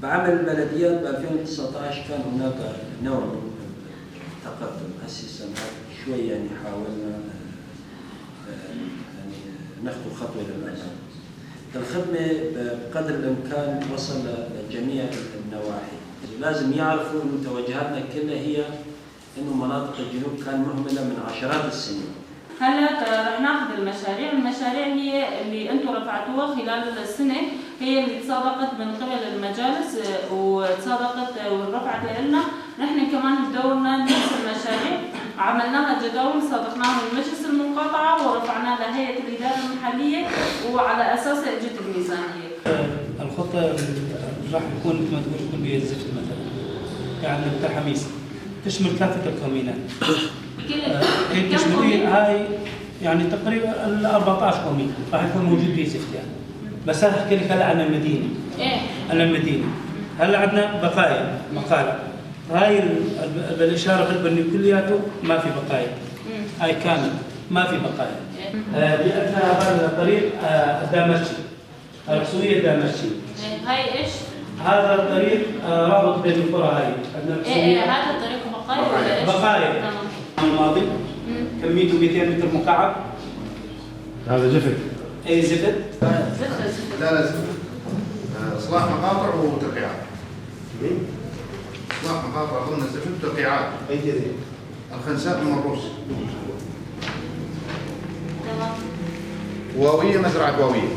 بعمل البلديات ب 2019 كان هناك نوع من التقدم. هالسنة شوي يعني حاولنا يعني نخطو خطوة للأمام. الخدمة بقدر الإمكان وصل لجميع النواحي. لازم يعرفوا أن توجهاتنا كلها هي أنه مناطق الجنوب كان مهملة من عشرات السنين. هلا رح ناخذ المشاريع، المشاريع هي اللي انتم رفعتوها خلال السنة، هي اللي تصادقت من قبل المجالس وتصادقت ورفعت لنا، نحن كمان بدورنا نفس المشاريع عملناها جداول، صادقناها من مجلس المقاطعة ورفعناها لهيئة الإدارة المحلية، وعلى أساسها اجت الميزانية. الخطة راح يكون مثل ما تقول يكون بيها الزفت مثلا، يعني الترحميس تشمل كافة الكومينات. كل هي كم تشمل commune؟ هاي يعني تقريبا ال 14 commune راح يكون موجود فيه زفت يعني. بس انا احكي لك هلا عن المدينة. عن المدينة. هلا عندنا بقايا مقالع. هاي بالاشارة بالبني كلياته ما في بقايا. هاي كامل ما في بقايا. عندنا هذا الطريق الدامرشي. الحصويه الدامرشي. إيه. هاي ايش؟ هذا الطريق رابط بين القرى هاي. عندنا ايه ايه الحصويه. هذا الطريق بقايا ولا ايش؟ بقايا. تمام. الماضي كميته 200 متر مكعب. هذا زفت. اي زفت. زفت زفت. لا لا زفت. اصلاح مقاطع وترقيعات. اصلاح مقاطع ضمن الزفت وترقيعات. اي جزيرة؟ الخنساء من الروس. تمام. واويه، مزرعة واويه.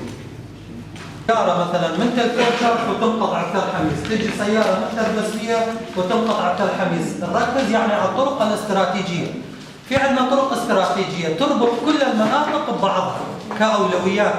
سيارة مثلا من تل كوتشر وتنقطع بتل حميس، تجي سيارة من تل مسوية وتنقطع بتل حميس، نركز يعني على الطرق الاستراتيجية. في عندنا طرق استراتيجية تربط كل المناطق ببعضها كأولويات.